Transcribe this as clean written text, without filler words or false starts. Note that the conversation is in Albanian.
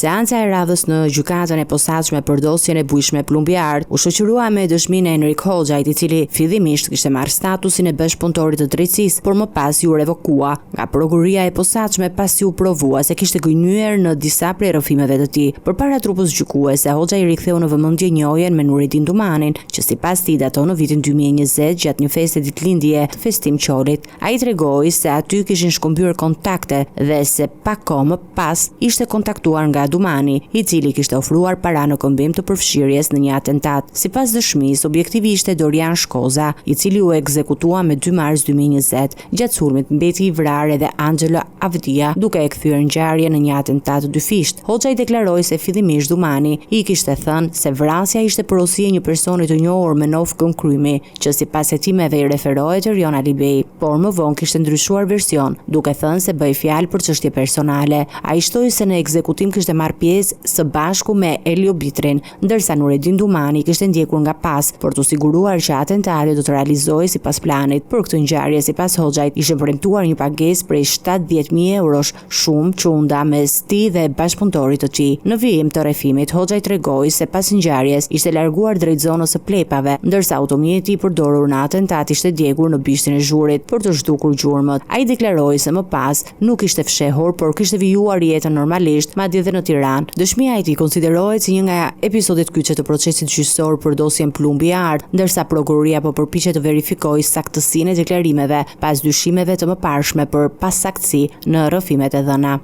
Seanca e radhës në Gjykatën e Posaçme për dosjen e bujshme Plumbi i Artë u shoqërua me dëshminë e Enrik Hoxhajt, i cili fillimisht kishte marrë statusin e bashkëpunëtorit të drejtësisë, por më pas iu revokua nga Prokuroria e Posaçme pasi u provua se kishte gënjyer në disa prej rrëfimeve të tij. Përpara trupës gjykuese, Hoxhaj riktheu në vëmendje njohjen me Nuredin Dumanin, që sipas tij daton në vitin 2020 gjatë një feste ditëlindjeje të Festim Qolit. Ai tregoi se aty kishin shkëmbyer kontakte dhe se pak kohë më pas ishte kontaktuar nga Dumani, i cili kishte ofruar para në këmbim të përfshirjes në një atentat. Sipas dëshmisë, objektivi ishte Dorian Shkoza, i cili u ekzekutua me 2 mars 2020. Gjatë sulmit mbeti i vrarë edhe Angelo Avdia, duke e kthyer ngjarjen në një atentat të dyfishtë. Hoxhaj deklaroi se fillimisht Dumani i kishte thënë se vrasja ishte porosi e një personi të njohur me nofkën Krymi, që sipas hetimeve i referohet Erion Alibej, por më vonë kishte ndryshuar version, duke thënë se bëhej fjalë për çështje personale. Ai shtoi se në ekzekutim kishte marrë pjesë së bashku me Elio Bitrin, ndërsa Nuredin Dumani kishte ndjekur nga pas për t'u siguruar që atentati do të realizohej sipas planit. Për këtë ngjarje, sipas Hoxhajt, ishin premtuar një pagesë prej 70.000 eurosh, shumë që u nda mes tij dhe bashkëpunëtorit të tij. Në vijim të rrëfimit, Hoxhaj tregoi se pas ngjarjes ishte larguar drejt zonës së Plepave, ndërsa automjeti i përdorur në atentat ishte djegur në bishtin e Zhurit për të zhdukur gjurmët. Ai deklaroi se më pas nuk ishte fshehur, por kishte vijuar jetën normalisht, madje edhe në Tiranë. Dëshmia e tij konsiderohet si një nga episodet kyçe të procesit gjyqësor për dosjen Plumbi i Artë, ndërsa prokuroria po përpiqet të verifikojë saktësinë e deklarimeve pas dyshimeve të mëparshme për pasaktësi në rrëfimet e dhëna.